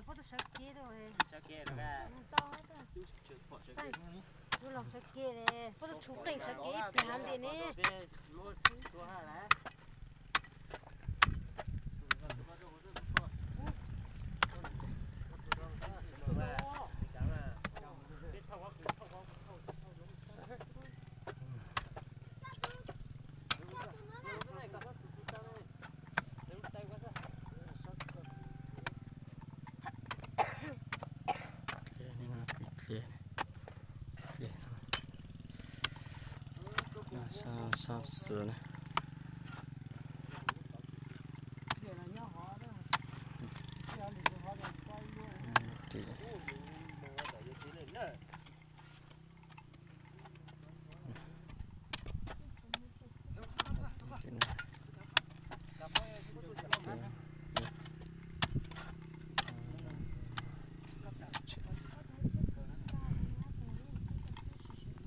Puab tuaj sawv kev, sawv kev, puab los sawv kev, puab tuaj tshuv qeej sawv kev ib pliag hav nti ne. Sab xwm na.